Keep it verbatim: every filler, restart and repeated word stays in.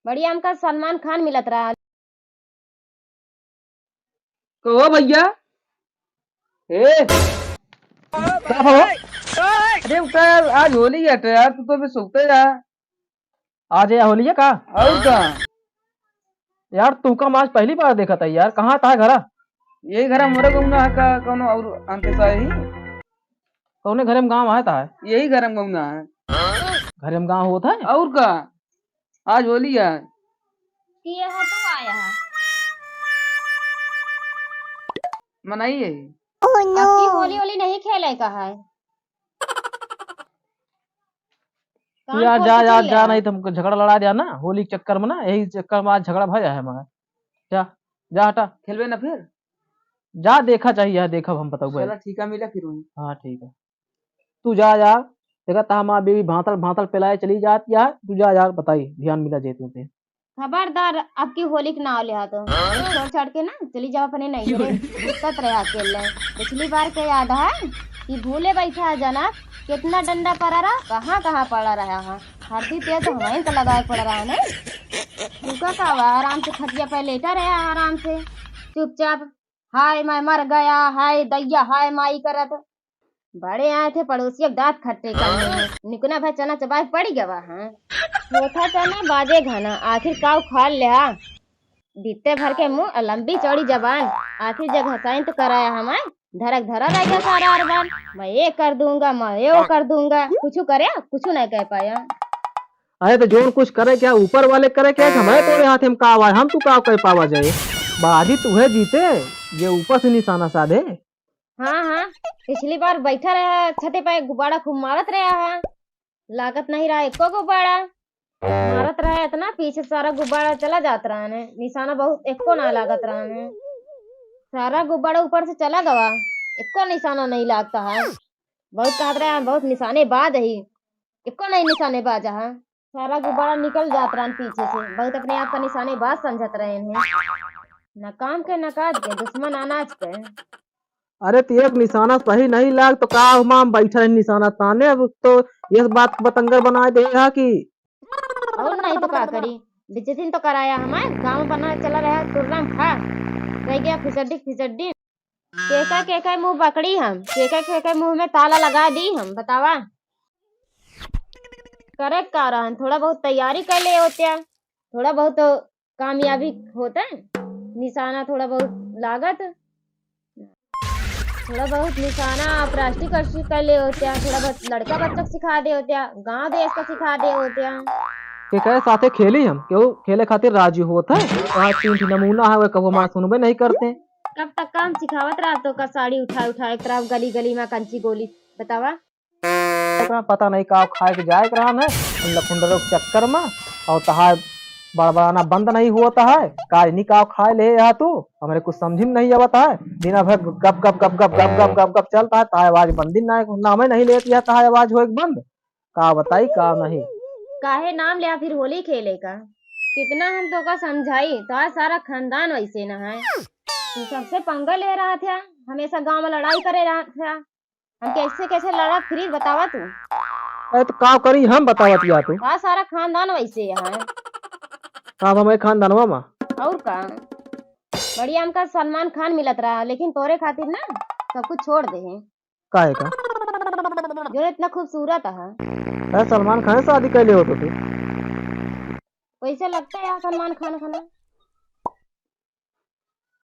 बढ़िया हमका सलमान खान मिलत रहा। कहो भैया। ए। का हो? अरे उठा यार, आज होली है यार, तू तो अभी सोते जा। आज है होली है का? और का? यार, तू का आज पहली बार देखा था यार, कहाँ था घरा? यही घर मोरे गौना है का, कौनो और अंत सा ही? कौने घरे में गाँव आया था? यही घर में गौना है। घरे में गाँव होता है? और का? आज होली है। कि यहाँ तो आया है। मनाइए। Oh, no। आपकी होली होली नहीं खेले का है? कान यार खोल जा के यार चल जा, ले। नहीं तो हमको झगड़ा लड़ा दिया ना होली के चक्कर में ना, यही चक्कर में आज झगड़ा भय है हमारा। जा, जा हटा। खेलबे ना फिर? जा देखा चाहिए, देखब हम बताऊ भाई। चला ठीक है, मिला फिर वहीं। हाँ ठीक है। तू जा यार, देखा ता हमार बीवी भांतल भांतल पिलाए चली जात यार, तू जा यार, बताई ध्यान मिला जे तू पे। खबरदार, अब की होली के नाव लिहा तो। छोड़ छाड़ के ना चली जाओ अपने नैहरे, भुगतत रहे अकेले। पिछली बार के याद है कि भूले बैठा है जनक, कितना डंडा पड़ा रहा, कहाँ कहाँ पड़ा रहा है। हरदी तेल तो हमारे तो लगाए पड़ रहा है ना। तू का का हुआ, आराम से खटिया पे लेटा रहे आराम से, चुपचाप। हाय मैं मर गया, हाय दैया, हाय माई करत। बड़े आए थे पड़ोसिया के दांत खट्टे करने में। निकुना भाई चना चबाए पड़ गवा, हाँ। होता चना बाजे घना, आखिर काऊ खा लिया। बित्ते भर के मुंह और लंबी चौड़ी जबान, आखिर जगह साइन तो कराया हमार। धरक धरा रह गया सारा अरबान। मैं ये कर दूंगा, मैं ये वो कर दूंगा, कुछ करे, कुछ नहीं कह पाया। अरे तो जोन कुछ करे क्या, ऊपर वाले करे क्या, कि हमारे तोरे हाथ में का आवा, हम तू का कह पावा जाए। बाजी तू है जीते, जे ऊपर से निशाना साधे। हाँ, हाँ, पिछली बार बैठा रहा छते पे, गुब्बारा खूब मारत रहा है, लागत नहीं रहा एको गुब्बारा। मारत रहा इतना, पीछे सारा गुब्बारा चला जात रहा है, निशाना बहुत एको ना लागत रहा है। सारा गुब्बारा ऊपर से चला गवा, एको निशाना नहीं लागता है। बहुत कहत रहा है, बहुत निशानेबाज है, एको नहीं निशानेबाज है। सारा गुब्बारा निकल जात रहन पीछे से, बहुत अपने आप का निशानेबाज समझत रहे हैं। न काम के न काज के, दुश्मन अनाज के। अरे तो एक निशाना सही नहीं लाग तो का हम बैठे हैं निशाना ताने? अब तो ये बात को बतंगड़ बनाए दे है कि और नहीं तो का करी, बेइज्जती तो कराया हमार, गाँव बना चला रहा टुर्रा में खा, रह गया फिसड्डी फिसड्डी। केका केका मुंह पकड़ी हम, केका केका मुंह में ताला लगा दी हम, बतावा। करे का रहन, थोड़ा बहुत तैयारी कर ले होत्या, थोड़ा बहुत तो कामयाबी होता है, निशाना थोड़ा बहुत लागत, थोड़ा बहुत निशाना प्लास्टिक व्लास्टिक कर ले होत्या, थोड़ा बहुत लड़का बच्चा को सिखा दे होत्या, गांव देश का सिखा दे होत्या। केकरे साथे खेली हम, केहू खेले खातिर राजी होत है? वहाँ तीन ठे नमूना है, वह कबो हमार सुनबे नहीं करते। कब तक काम सिखावत रहा तो का साड़ी उठाए उठाए एक तरफ गली गली में कंची गोली, बतावा। ओकरा पता नहीं का खाए के जाए के रहा है, उन लखुंडरों के चक्कर में, और तहार बड़बड़ाना बंद नहीं हुआ है। का नहीं का खाए ले यहाँ तू, हमरे कुछ समझी में नहीं आवत है। दिना भर गप गप गप गप गप गप गप गप चलता है, तहार आवाज बंद ही ना, नामे नहीं लेती है, तहार आवाज हो एक बंद। का बताई का नहीं। काहे नाम लिया फिर होली खेले का? कितना हम तो का समझाई, तो आज सारा खानदान वैसे न है। तू सबसे पंगा ले रहा था, हमेशा गांव में लड़ाई करे रहा था। हम कैसे कैसे लड़ा फिर बतावा तू। अरे तो का करी हम बतावत या तू। का सारा खानदान वैसे है। का हमारे खानदानवा में? और का। बढ़िया हमका सलमान खान मिलत रहा, लेकिन तोरे खातिर ना सब कुछ छोड़ दे हैं। काहे का? जो इतना खूबसूरत है। अरे सलमान खान से शादी कैले हो तो तू? वैसे लगता है यार सलमान खान खाना।